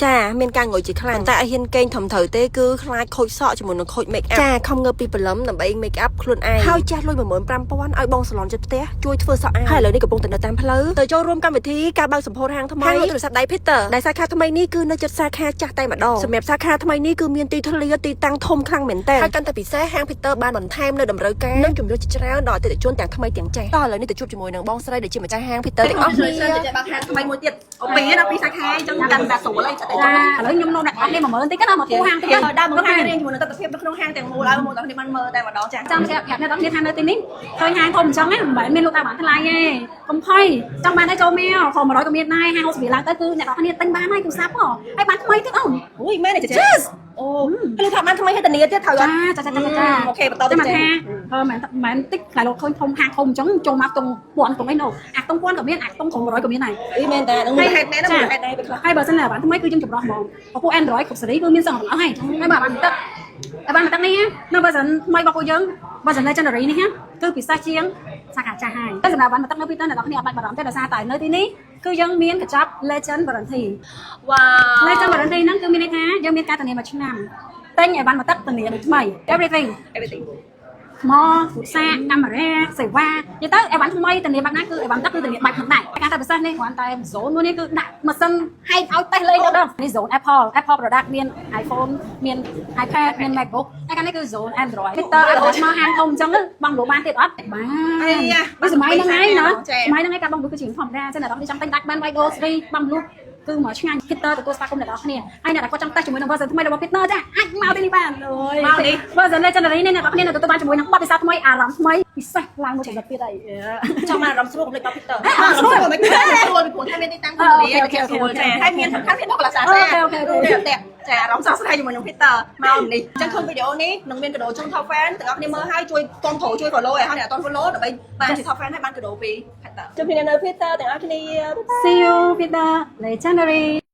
ចាមានការងុយជាខ្លាំងតែឲ្យហ៊ានកេងធំត្រូវទេគឺខ្លាចខូចសក់ជាមួយនឹងខូច make up ចាខំងើបពីព្រលឹមដើម្បី make up ខ្លួនឯងហើយចាស់លុយ15,000ឲ្យបងសាឡនចិត្តផ្ទះជួយធ្វើសក់ឲ្យហើយឥឡូវនេះកំពុងតែនៅតាមផ្លូវទៅចូលរួមកម្មវិធីការបើកសម្ពោធហាងថ្មីហាងលក់ទូរស័ព្ទដៃ Peter ដែលសាខាថ្មីនេះគឺនៅជិតសាខាចាស់តែម្ដងសម្រាប់សាខាថ្មីនេះគឺមានទីធ្លាទីតាំងធំខ្លាំងមែនទែនហើយកាន់តែពិសេសហាង Peter បានបន្ថែមនៅតម្រូវការនិងជំរឿជាច្រើនដល់អតិថិជនទាំងថ្មីទាំងចាស់តោះឥឡូវនេះទៅជួបជាមួយនឹងបងស្រីដែលជាម្ចាស់ហាង Peter ទាំងអស់គ្នា ចេះបើកហាងថ្មីមួយទៀតអូពីរណាពីរសាខាអញ្ចឹងកាន់តែស្រួលអីចិត្តតែ ចាឥឡូវខ្ញុំនាំអ្នកអស់នេះ10000តិចណាមកទូហាងតិចណា ដើមមកហាងរៀងជាមួយនឹងទស្សនវិជ្ជានៅក្នុងហាងទាំងមូលឲ្យមកដល់គ្នាបានមើលតែម្ដងចា ចង់ប្រាប់អ្នកទាំងគ្នាថានៅទីនេះឃើញហាងធំអញ្ចឹងណាមិនមែនមានលក់តាមបានថ្លៃទេកុំភ័យចង់បានឲ្យចូលមកខ100ក៏មានដែរ50 60រៀលឡើងទៅគឺអ្នកទាំងគ្នាទិញបានហើយទូរស័ព្ទហ៎ហើយបានថ្មីទៀតអូន អូយមែនទេចាអូហើយថាបានថ្មីឲ្យតានីទៀតត្រូវអ ចា ត់ ចាចាចាចា OK បន្តទៅ ចាំថាអឺមិនមិនតិចខ្លាចលោកឃើញធំហាងធំអញ្ចឹងចូលមកខ្ទង់ពាន់ខ្ទង់អីនោះអាខ្ទង់ពាន់ក៏មានអាខ្ទង់100ក៏មានដែរ អីមែនតានឹងហេតុមែនណាហេតុដែរពេលខ្លះ ហើយបើសិនជាបានថ្មីគឺយើងចម្រោះហ្មងពពួក Android គ្រប់សេរីគឺមានសឹងទាំងអស់ហើយហើយបើបានទឹកហើយបានទឹកនេះនៅបើសិនថ្មីរបស់ពួកយើងបើសិន Legendary នេះគឺពិសេសជាងសាខាចាស់ហើយតែសម្រាប់បានទឹកនៅពីទៅអ្នកនរគ្នាអត់បាច់បារម្ភទេដោយសារតែនៅទីនេះគឺយើងមានកញ្ចប់ Legend Warranty វ៉ាវ Legend Warranty ហ្នឹងគឺមានន័យថាយើងមានការធានាមួយឆ្នាំទិញឲ្យបានមួយទឹកធានាដូចថ្មី everything everything ថ្មឧស្សាហ៍កាមេរ៉ាសេវានិយាយទៅអីវ៉ាន់ថ្មីធានាបែបណាគឺអីវ៉ាន់ទឹកគឺធានាបែបហ្នឹងដែរការតែពិសេសនេះគ្រាន់តែ zone មួយនេះគឺដាក់ម៉ាស៊ីនហែកឲ្យតេស្តលេងដល់នេះ zone Apple Apple product មាន iPhone មាន iPad មាន MacBook តែកាលនេះគឺ zone Android Peter ឲ្យមកហាងធំអញ្ចឹងបងលក់បានទៀតអត់បាន អីយ៉ា ពីសម័យហ្នឹងឯងណាសម័យហ្នឹងឯងការបងលក់គឺជាធម្មតាចឹងអ្នកនរគ្នាចង់ទិញដាច់បានវាយដូស្រីបងលក់គឺមកឆ្ងាញ់ Peter ទទួលស្វាគមន៍អ្នកនរគ្នាហើយអ្នកដែលគាត់ចង់តេស្តជាមួយនឹង version ថ្មីរបស់ Peter ចាអាចមកទីនេះបានអូយ មកនេះ version Legendary នេះអ្នកនរគ្នានឹងទទួលបានជាមួយនឹងបទពិសោធន៍ថ្មីអារម្មណ៍ថ្មីពិសេសឡើងមួយកម្រិតទៀតហើយ ចង់បានអារម្មណ៍ស្រួលកុំភ្លេចមក Peter អារម្មណ៍ស្រួលមិនស្រួលពីព្រោះថាមានទីតាំងទូលាយស្រួលចាហើយមានសំខាន់មានបុគ្គលិកសាសាតែចាអារម្មណ៍ស្រស់ស្រាយជាមួយនឹង Peter មកនេះអញ្ចឹងឃើញវីដេអូនេះនឹងមានកាដូជូន top fan ទាំងអស់គ្នាមើលហើយជួយគាំទ្រជួយ follow ឲ្យហើយអ្នកអត់ follow ដើម្បីបានជា top fan ហើយបានកាដូពី Peter ជួបគ្នានៅ Peter ទាំងអស់គ្នា See you, Peter Legendary.